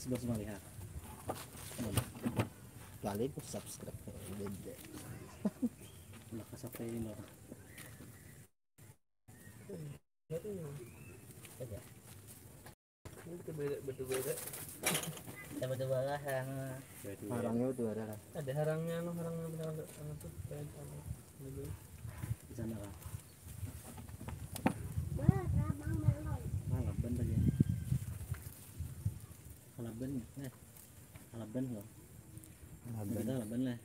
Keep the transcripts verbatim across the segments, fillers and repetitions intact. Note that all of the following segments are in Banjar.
Sudah semua lihat. Kali ku subscribe beda. Nah, sampai ini. Ini betul beda, betul beda. Kita betul lah yang harangnya itu ada lah. Ada harangnya, anu harangnya benar, anu tuh kayak anu. Di sana lah. Malaban tadi. Malaban ya. Eh, malaban loh. Malaban. Kita malaban lah.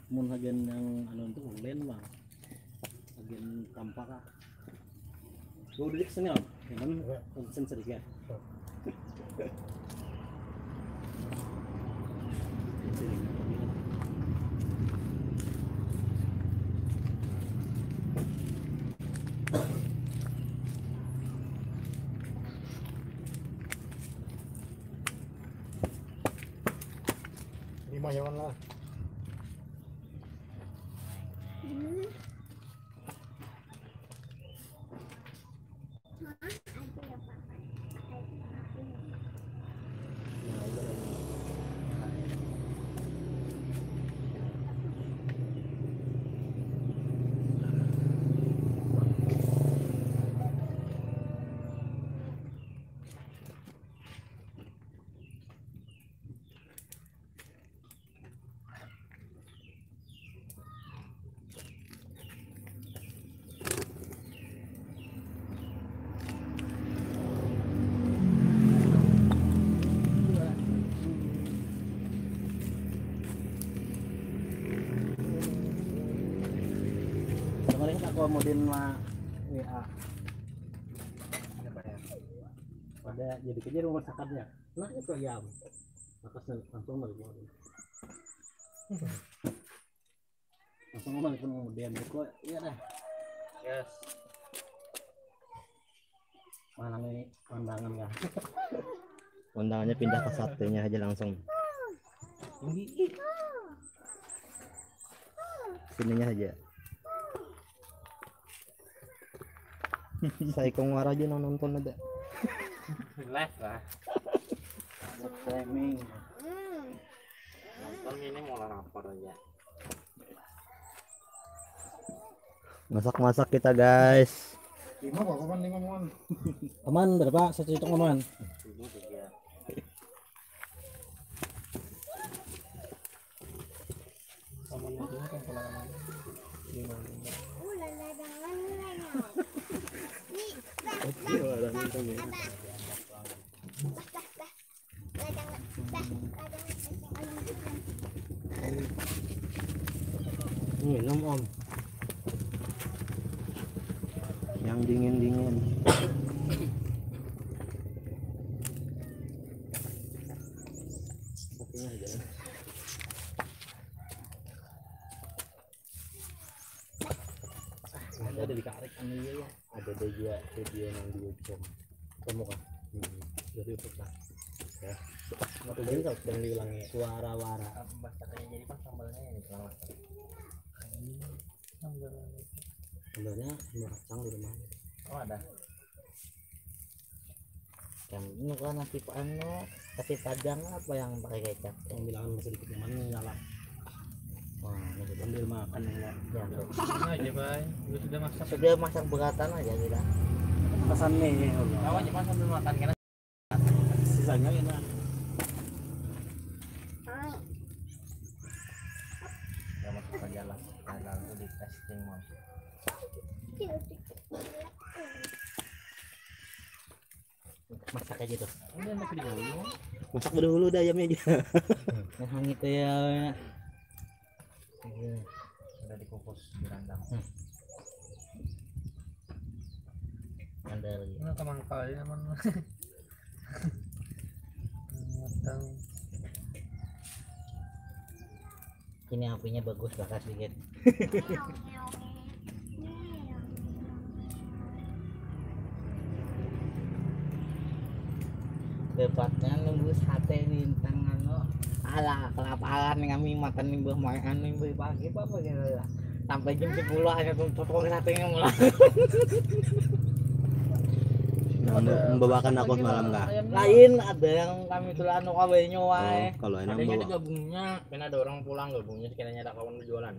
Mun hagan yang anu itu ulen bang. Hagan tampak ah. Gue udah kesini om. Cuman konsen sedikit. Lima hewan lah. Kemarin aku mudin ma W A. Ada jadi kerja rumah sakatnya. Nah, itu ayam. Lakas langsung balik. Langsung balik pun kemudian buku. Iya dah. Yes. Malang ini kondangan kan. Kondangannya pindah ke satenya aja langsung. Sininya aja. Saikung wara aja nang nonton ada. Live lah. Streaming. Nonton ini mau lapar aja. Masak-masak kita guys. Lima apa kapan lima muan? Aman berapa? Satu itu aman. Ini tiga. Minum om. Yang dingin-dingin. Kopinya aja. Ada di karek anu iya ya. Ada dia juga video nang di YouTube. Kamu kah? Hmm. Jadi YouTube lah. Ya. Waktu jadi kalau sedang diulangi suara wara. Bahasanya jadi pas sambalnya ini selamat. Sambalnya sambal kacang di rumah. Oh ada. Yang ini kan nasi anu, nasi padang apa yang pakai kecap? Yang bilangan sedikit yang mana nyala. Wah, ini sudah. Sambil makan ya. Ya, bro. Ini aja, Bay. Lu sudah masak. Sudah masak beratan aja kita. Pesan nih. Tahu aja pas sambil makan karena sisanya enak. Ya, masuk aja lah. Nah, lalu di testing, Mon. Masak aja tuh. Ini enak di dulu. Masak dulu dah ayamnya aja. Yang hangit ya. Iya. Sudah dikukus, direndam. Hmm. Ada lagi. Ini kemangkal ya, Mon. Matang. Ini apinya bagus, bakar sedikit. Dapatnya nunggu sate di tangan lo. Alah, kelaparan nih kami makan nih buah makan nih buah pagi apa gitu ya. Sampai jam sepuluh hanya tuh potong satenya mulai. Membawakan aku semalam kah? Lain ada yang kami tulah anu kabainya wae. Oh, kalau enang ada bawa gabungnya, kan ada orang pulang gabungnya sekiranya ada kawan berjualan.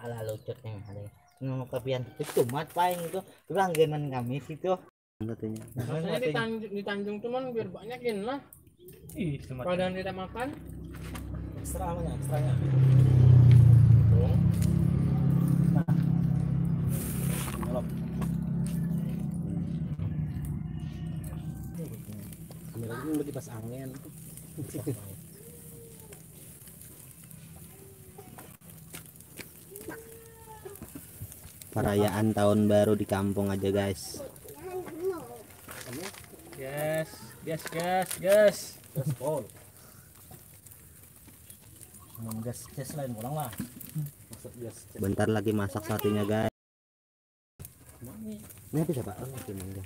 Alah lucut nih ada. Nang kapian itu cumat paling itu langganan kami situ. Katanya. Maksudnya di Tanjung, di Tanjung cuman biar banyak gin lah. Ih, cuma padahal tidak makan. Ekstra apanya? Ekstranya. Dong. Nah. Nyolok. Kamera ini lagi pas angin. Perayaan tahun baru di kampung aja guys. Gas, gas, gas, gas. Gaspol. Mun gas ces lain pulang lah. Maksud gas ces. Bentar lagi masak satenya guys. Ini apa siapa? Oh, oke, mangga.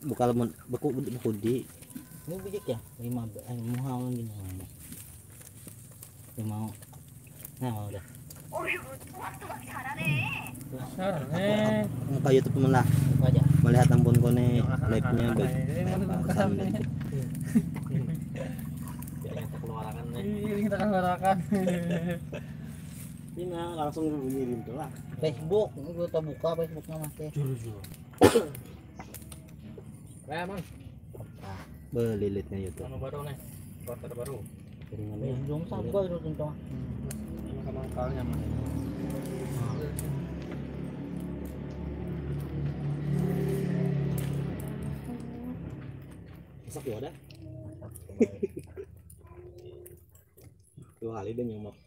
Bukal mun beku beku di. Ini bijik ya? Lima be- eh, muha mun gini. Lima. Nah, mau dah. Dasar nih. Muka YouTube temen lah. Buka aja. Melihat ampun kone live-nya baik. Ini mau buka nih. Biar kita keluarakan nih. Iya, kita keluarakan. Ini langsung bunyi rintu lah. Facebook, ini gue buka Facebooknya masih. Juru juru. Lah, Mang. Belilitnya YouTube. Anu baru nih. Quarter baru. Jaringannya. Belum sabar itu tentang. Ini kamangkalnya, Mang. Masak ya udah. Dua kali dia nyumak.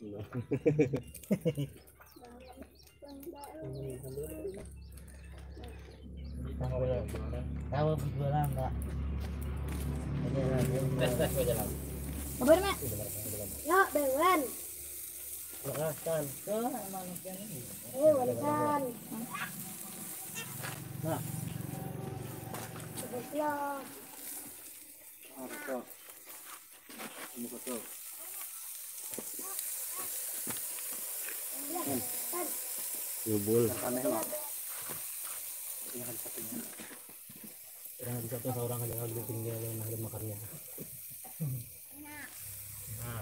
Tahu berjualan enggak? Tes tes berjalan. Kabar mak? Lo bewan. Berasan. Tuh manusia ini. Eh warisan. Nah. Terus lo. Apa? Ini betul. Lubul. Aneh lah. Ini kan satunya. Orang bisa tuh seorang aja lagi tinggal yang ada makannya. Nah.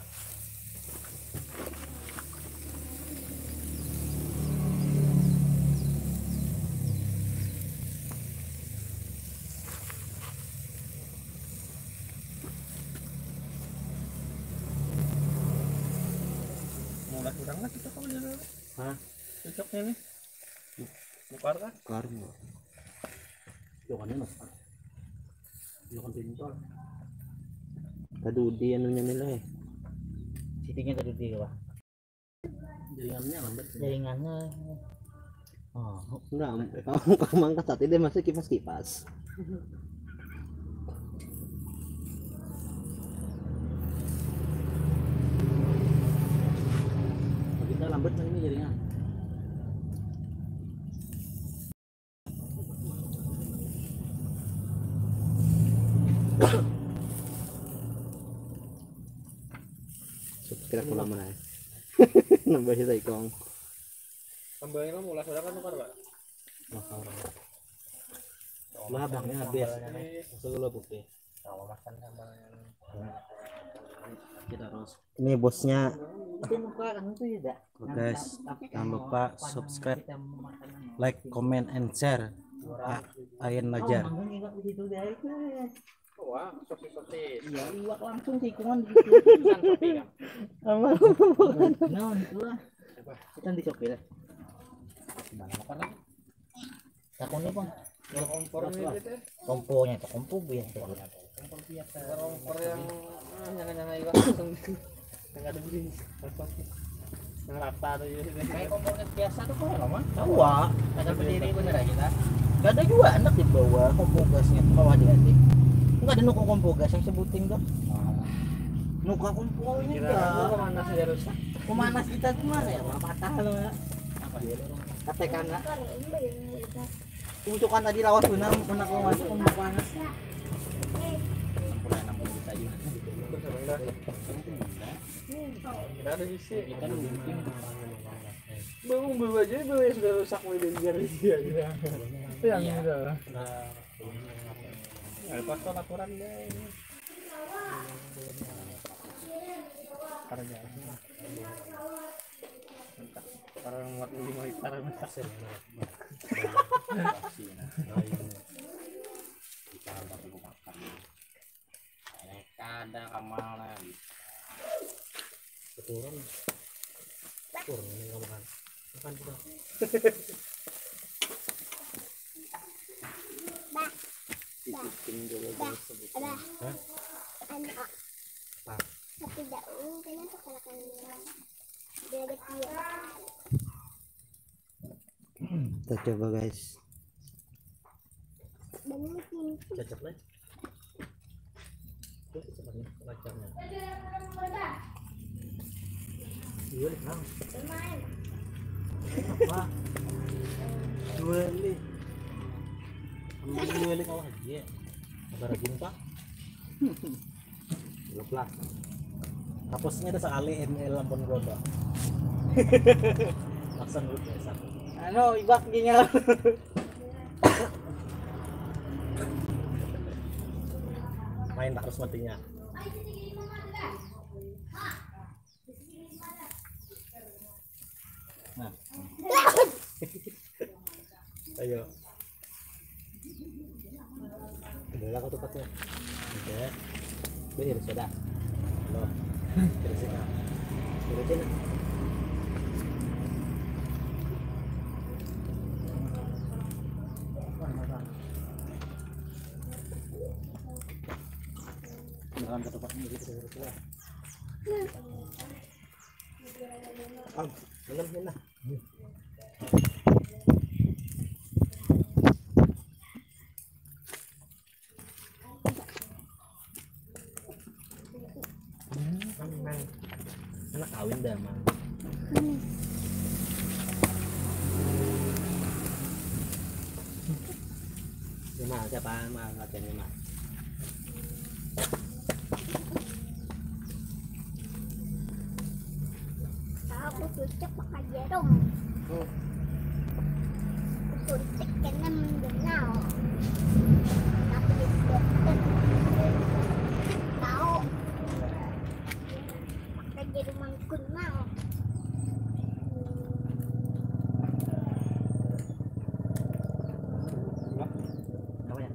Mulai kurang lah kita kalau jalan. Hah? Cocoknya nih. Bukar kan? Bukar, Mbak. Jokannya nukar. Jokan pintar. Tadi udi anunya nilai. Sitinya tadi udi apa? Jaringannya lambat. Jaringannya. Oh. Enggak, kamu kamu angkat saat ini masih kipas-kipas. Kita lambat ini jaringan. Kira kurang mana? Nambahi saikong. Tambahnya kamu lah, sudah kan tukar, Pak? Lah, abangnya habis. Masuk dulu, Bukti. Kalau makan sama yang kita terus. Ini bosnya. Itu muka kan itu ya, Dak? Guys, jangan lupa subscribe, like, comment, and share. A- Ayan Lajar. Oh, manggung juga begitu, guys. Wah, sosis-sosis. Iya, iwak langsung tikungan di situ. Pesan kopi, kan? Sama. Nah, itulah. Kita di Shopee lah. Gimana makan lagi? Takuni, Bang. Kompor ini, gitu. Kompornya tuh, kompor biasa. Kompor biasa. Kompor yang, ah, nyala-nyala iwak langsung. Yang ada bunyi. Yang rata tuh, ya. Kayak kompor gas biasa tuh, kok lama? Tahu, ah. Ada berdiri bener aja, kan? Gak ada juga anak di bawah kompor gasnya, bawah di atas. Enggak ada nukung kompor gas yang sebuting tuh. Nuka kompor ini. Kira enggak. Apa panas ya, rusak? Pemanas kita gimana ya? Patah loh, ya. Apa ya? Katekan, nak. Uncukan tadi lawas benar, mana kau masuk ke panas. Sampai enam puluh juta juga. Kita ada bisi. Kita mungkin Belum, belum aja, belum, yang sudah rusak, mulai dari dia, gitu. Yang Iya. Gitu. Nah, lepas tuh laporan deh. Karena orang buat lima hektar, mentak. Kita ada kamal lagi. Keturun. Turun ini kamu kan. Makan kita. Bah. Ikutin dulu. Bah. Bah. Hah? Anu, apa? Tapi daun, kenapa kalau kan dia ada tiang? Kita coba, guys. Cocok lah. Itu sebenarnya pacarnya. Dua nih, Bang. Apa? Dua nih. Ambil dua nih, kawan aja. Apa rajin, Pak? Belum lah. Hapusnya ada sekali M L ampun, Bro. Langsung dulu biasa. Anu, ibak gini. Main terus matinya. Nah. Ayo. Udah lah, aku tupatnya. Udah. Udah, ya, sudah. Loh. Terusin, nah. Terusin, nah. Jangan ke tempat ini, gitu, terus lah. Ah, belum, belum, nah. Anak kawin dah, Mang. Ini mah siapa mah latihannya mah? Aku cucuk pakai jarum. Hmm. Aku cucuk kena mendengar. Aku disebutkan. Tahu. Pakai jarum mangkun mau. Apa ya?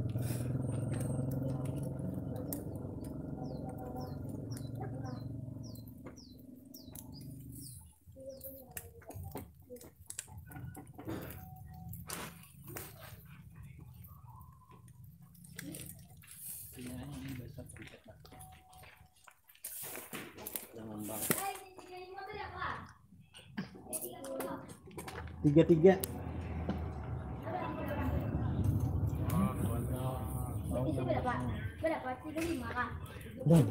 Tiga tiga.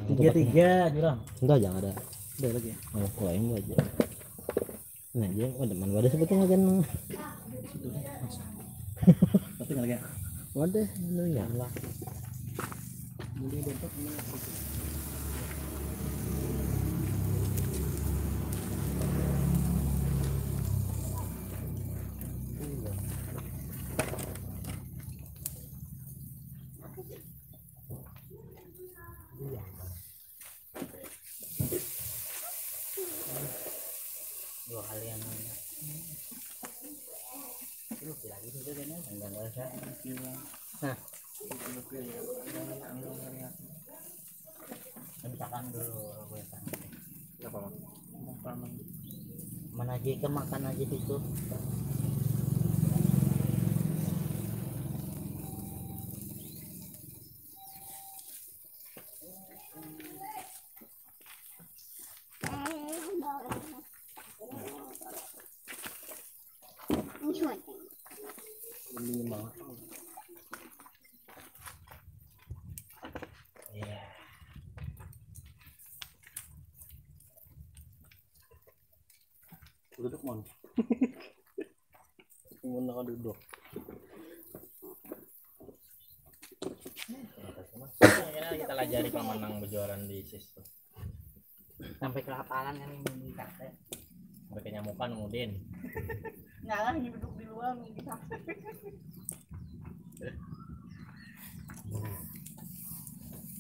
Tiga tiga, jurang. Enggak, jangan ada. Ada lagi. Oh, kau yang aja. Nah, dia ada mana, ada sebetulnya kan. Tapi nggak lagi. Waduh, lu ya. Beli bentuk ini. Iya. Dua kali yang mana? Ini lagi juga kayaknya. Enggak, enggak usah. Nah. Hentakan dulu, aku hentakan. Kenapa, Mang? Kenapa, Mang? Mana aja ke makan aja situ. Ini mah. Iya. Duduk, Mon. Mun aku duduk. Akhirnya kita lajari pamanang berjualan di sis tuh. Sampai kelaparan kan ini di kafe. Kenyamukan mudin. Nyalah ini duduk di luar mungkin. Nah,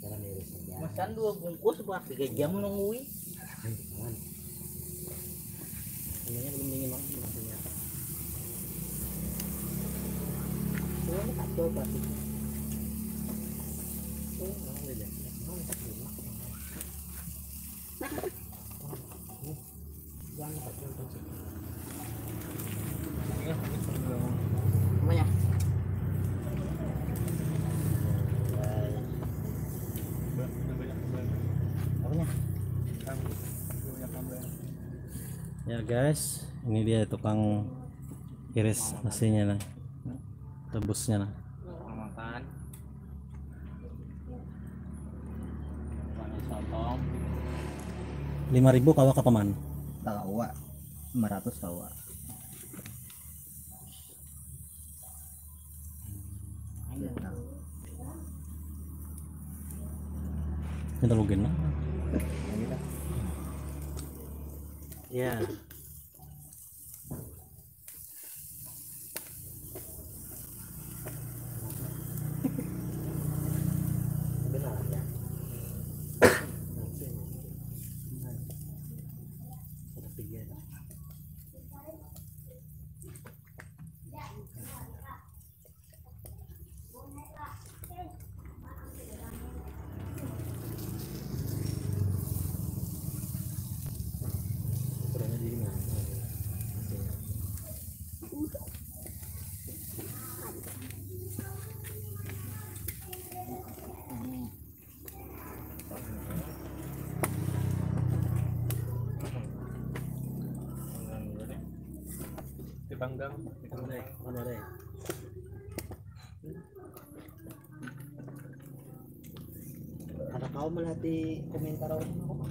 jangan iris aja. Masan dua bungkus buat tiga jam nunggui. Jangan. Ininya belum dingin lagi maksudnya. Ini kacau plastiknya. Oh, malah beda. Oh, enak. Apanya? Apanya? Ya guys, ini dia tukang iris nasinya nah. Tebusnya nah. Makan. Makan sotong. Lima ribu kawa ka paman? Kawa, lima ratus kawa. Kita login lah. Ya. Dipanggang. Mana deh? Mana deh? Ada kau melihat di komentar orang apa?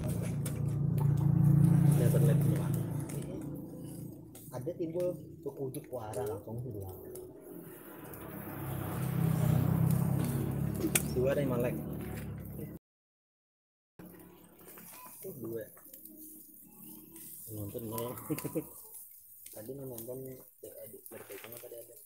Ada timbul bekujuk wara langsung sih bilang. Dua dari Malek. Tuh, dua. Nonton nol. Tadi nonton dari tadi ada.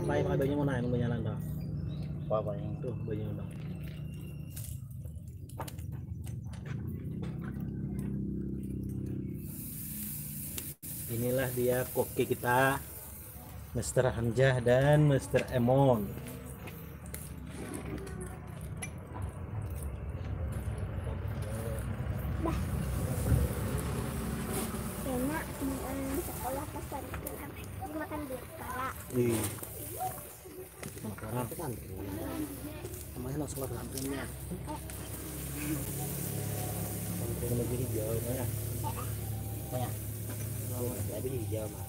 Pakai, pakai banyu mana yang banyalan dah? Apa, apa yang tuh banyu dah? Inilah dia koki kita, Mister Hamzah dan Mister Emon. Enak, mm, sekolah pas hari itu makan di sekolah. Iya. Sekarang kemarin langsung ke kampungnya. Kampung lagi hijau mana? Mana? Lagi hijau mah.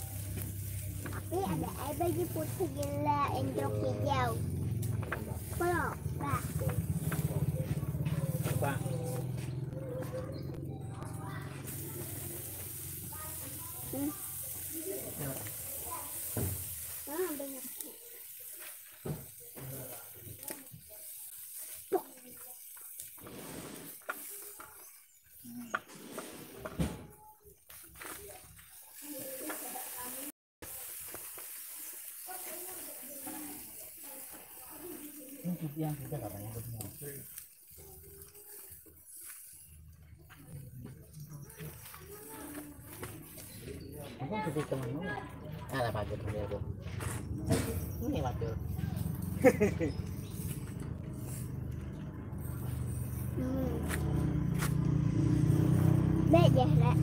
Tapi ada air baju putih gila endrok hijau. Pelok, Pak. Pak. Hmm. Ah, banyak. Ini yang kita katanya. Aku pergi ke mana? Ada pagar tadi aku. Ini pagar. Hmm. Baik deh, Lek.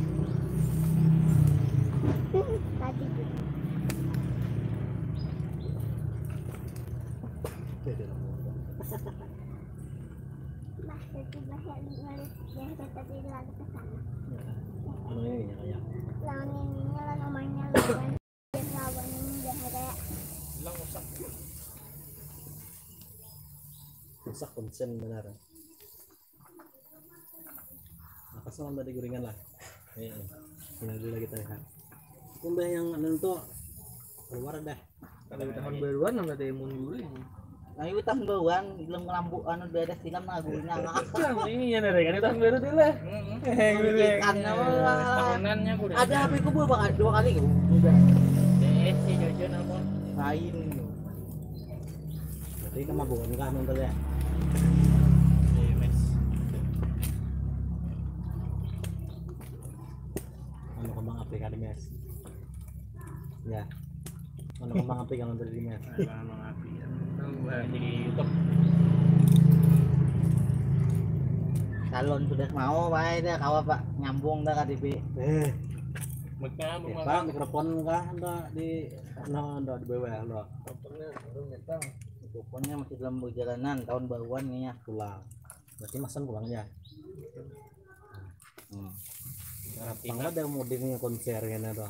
Hmm, tadi tuh. Bah, itu bahaya, ngalir. Yang tadi lari ke sana. Anu ini ya, kayak. Lawan ininya, lawan omanya, lawan, lawan ini, bahaya. Bilang usah. Sak konsen benar. Apa sih tadi guringan lah? Iya. Ini dulu lagi tadi. Kumbah yang anu tuh keluar dah. Kalau tahun baruan nang ada imun guring. Nah, itu tahun baruan belum ngelampu anu beres film nah guring nang. Ini ya nere kan tahun baru dulu lah. Hehehe, guring. Ikan apa? Tahunannya guring. Ada H P ku bawa dua kali. Udah. Eh, si Jojo nelpon. Lain. Berarti kemabuan kah nonton ya? Iya, Mas. Anu kembang api kali, Mas. Ya. Anu kembang api kalau dari, Mas. Kembang api ya. Tahu, Bang, di YouTube. Salon sudah mau bae dah kawa, Pak, nyambung dah K T P. Eh. Mic-nya, Bang, ya, Pak, mikrofon kah anda di, anu, anda di bawah lo. Mikrofonnya masih dalam perjalanan, tahun baruan nih ya. Pulang. Berarti masan pulang ya. Hmm. Pang ada mudik nih konser kena tuh.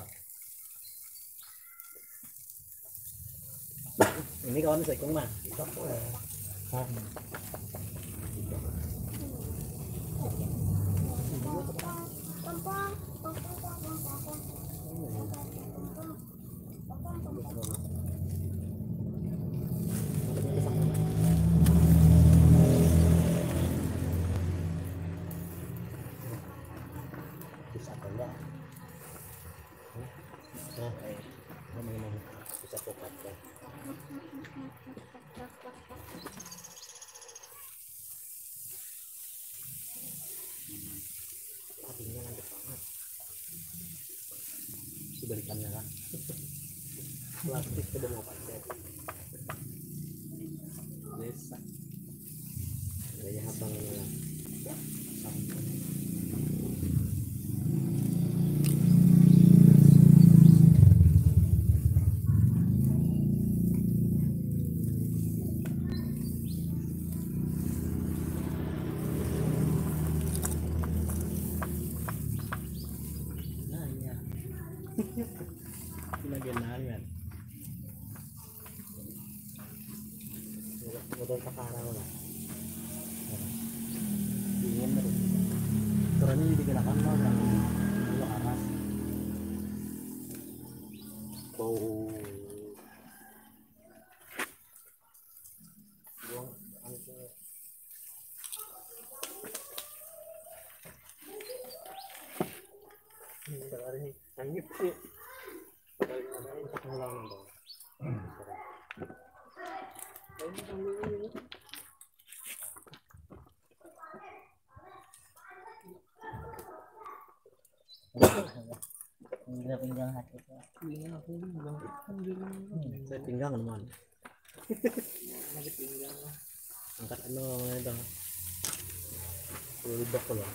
Ini kawan seikung mah. Hah? Bisa apa enggak? Nah, eh, apa namanya? Bisa pokat ya. Hatinya lanjut banget. Sudah ikannya kan? Plastik sudah mau pakai. Desa. Gaya abang ini lah. Nah, iya. Ini lagi nanya. Modal takarang lah. Dingin terus. Ukurannya digunakan mau yang dulu karas. Bau. Buang anu. Ini hari ini. Langit sih. Gila pinggang hati tuh. Iya, aku bilang kan dulu. Saya pinggang teman. Angkat anu namanya itu. Lubak loh.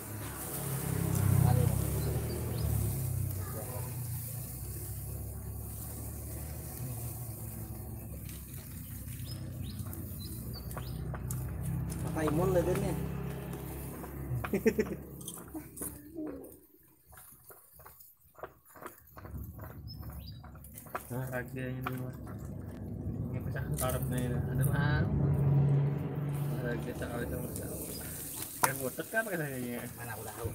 Apa imun lah dia nih. Harga ini mah. Ini pisang karep nih. Ada mah. Harga sekali tuh, Mas. Kayak butut kan katanya. Mana aku tahu.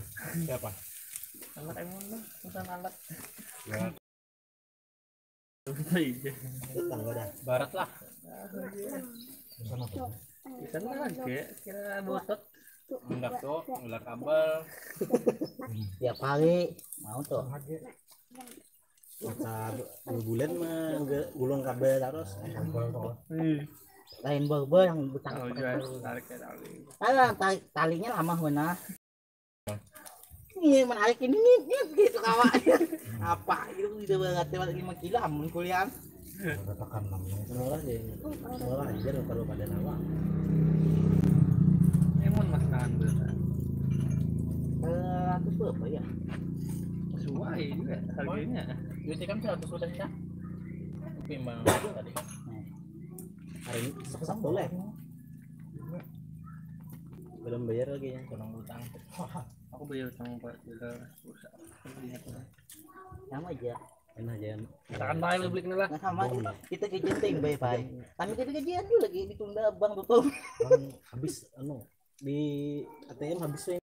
Siapa? Anak emang tuh, pesan alat. Ya. Iya. Tetangga dah. Barat lah. Pesan apa? Bisa lagi, kira butut. Enggak tuh, ular kabel. Tiap hari mau tuh. Masa dua bulan mah enggak gulung kabel terus. Lain borbor yang butang. Oh, jual tarik ya tali. Alah, tali, talinya lama mana? Ini menarik ini nih, nih gitu kawa. Apa itu bisa berat lewat lima kilo amun kuliah. Ada tekan namanya. Murah sih. Murah aja kalau pada nama. Emang mas tahan berapa? Seratus berapa ya? Sesuai juga harganya. Duitnya kan seratus udah ya. Tapi emang tadi kan. Hari ini sak-sak boleh. Belum bayar lagi ya, kurang utang. Aku bayar utang empat juta pulsa. Sama aja. Enak aja. Katakan baik lah beli lah. Nah, sama kita gajian ting baik baik. Kami tadi gajian juga lagi ditunda bang tutup. Bang habis anu di A T M habis weh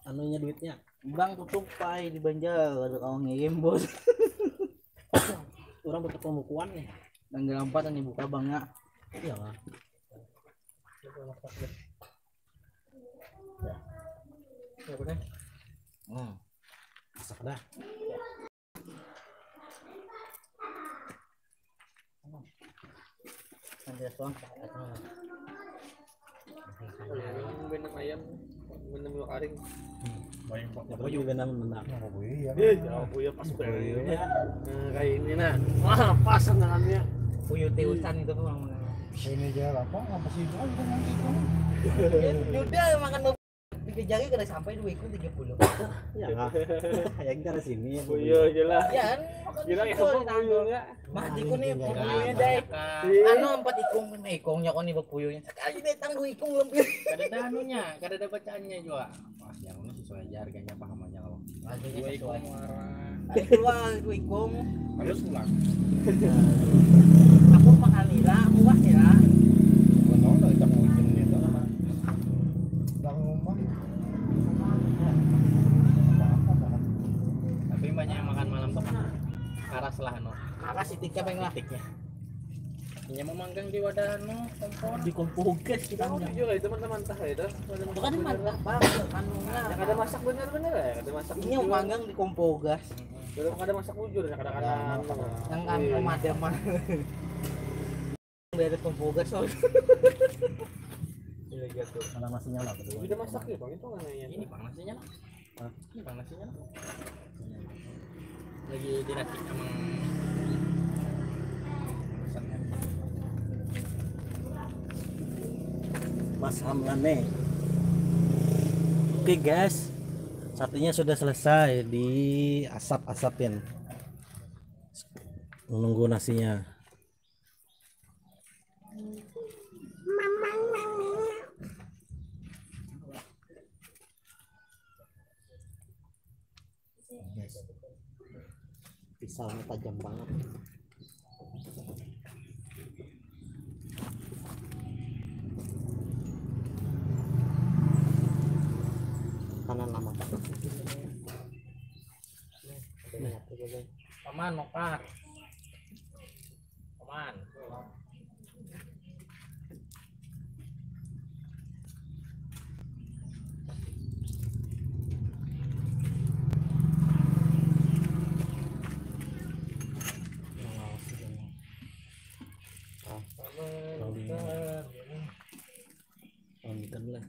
anunya duitnya. Bang tutup pai di Banjar ada kawan ngirim bos. Orang dapat pembukuan nih. Tanggal empat ini buka bangnya. Iya lah. Apa nih? Hmm. Masak dah. Ada suang. Benang ayam, benang lu karing. Banyak kok. Apa juga nama menang. Apa boleh ya? Eh, jauh ya pas banget. Nah, kayak ini nah. Wah, pas tangannya. Puyuh teusan itu memang. Ini aja apa? Apa sih itu? Apa sih itu? Udah makan bau. Pikir jari kada sampai dua ikung tiga puluh. Ya lah. Yang dari sini. Oh iya aja lah. Ya, makan Gila ya bau apa di tanggung. puyuhnya? Mah di kuning puyuhnya Iya. deh. Iya. Anu empat ikung, lima ikungnya kok nih puyuhnya. Sekali deh tanggung ikung lempir. Kada ada anunya, kada ada bacaannya juga. Pas yang ini sesuai aja harganya, paham aja kalau. Harganya Dua sesuai. ikung orang. Keluar dua ikung. Halus pulang. Aku makan nila, buah nila. Belum tahu lah cak mungkin itu. Bang rumah. Tapi banyak yang makan malam tuh kan karas lah no. Makan sitiknya pengen lah. Tiknya. Hanya memanggang di wadah no kompor. Di kompogas kita. Jujur lah itu teman-teman tah itu. Itu kan mantap banget anu lah. Yang ada masak bener-bener ya, ada masak. Ini yang manggang di kompogas. Belum ada masak bujur ya kadang-kadang. Yang kan pemadaman. Dari kompogas soalnya. Mana masih nyala? Udah masak ya bang itu nggak nanya. Ini bang nasinya lah. Ini bang nasinya lah. Lagi diracik emang. Mas Hamlane. Oke guys, satunya sudah selesai di asap-asapin. Menunggu nasinya. Guys, pisaunya tajam banget. Kanan lama. Paman, nokar. Paman. Lanjutkan lah.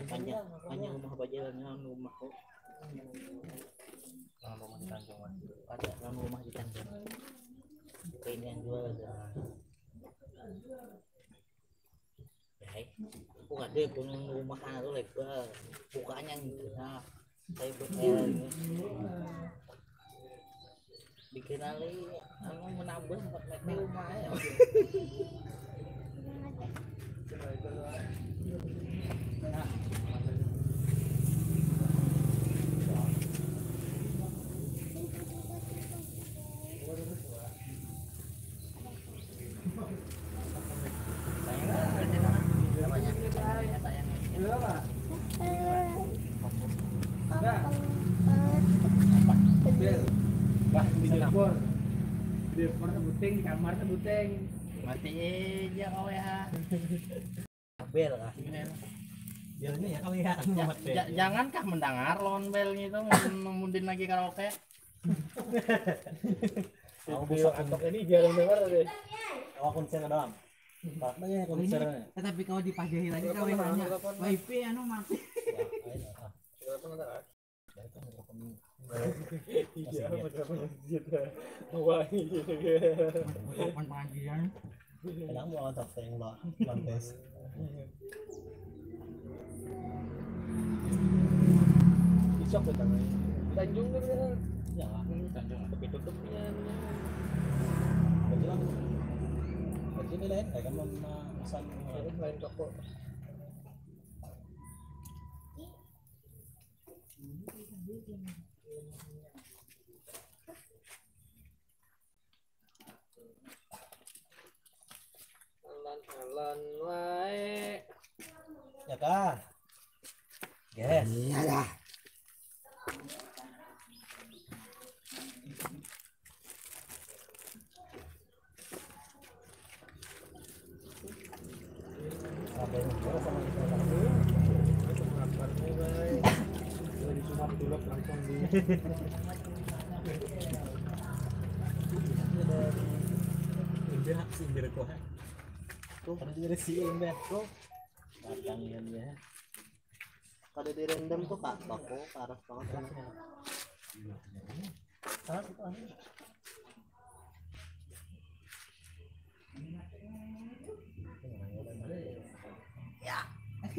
Panjang, panjang rumah bajalan dengan rumah kok. Kalau rumah di Tanjung ada kan rumah di Tanjung. Ini yang jual ada. Ya, aku ada pun rumah sana tuh lebar. Bukanya yang besar. Saya buat ini. Dikenali anu menambah empat meter rumah ya. Wah, di dapur. Di dapur sebuting, di kamar sebuting. Mati aja kau ya. Bel kah? Biarnya ya kali ya. Ja- ja- jangankah mendengar lawan bel gitu mun mundin lagi karaoke. Aku bisa antok ini jarang dengar deh. Oh, konser doang. Makanya konsernya. Tetapi kalau dipajahi lagi kau hanya wifi anu mati. Iya, benar-benar gitu. Wah, iya. Kapan pengajian? Kenapa mau antar teng lo? Lantas. Isok datang. Tanjung kan kan. Ya, Tanjung. Tapi tutupnya. Jadi ini lain, kayak kamu memesan lain toko. Alon-alon wae. Ya kah? Yes. Iyalah. Sampai juga sama kita. Dari sunat dulu langsung di. Imbah, imbah kuah. Tuh, ada juga si imbah. Tuh. Batang ya dia. Kada direndam tuh, Kak, bako paras banget rasanya. Salah itu anu. Ya.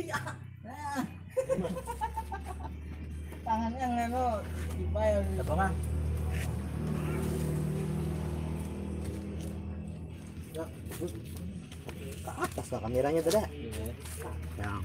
Ya. Nah. Tangannya nganu, tiba ya. Apa, Mang? Ya, terus ke atas lah kameranya tuh dah. Iya. Yang.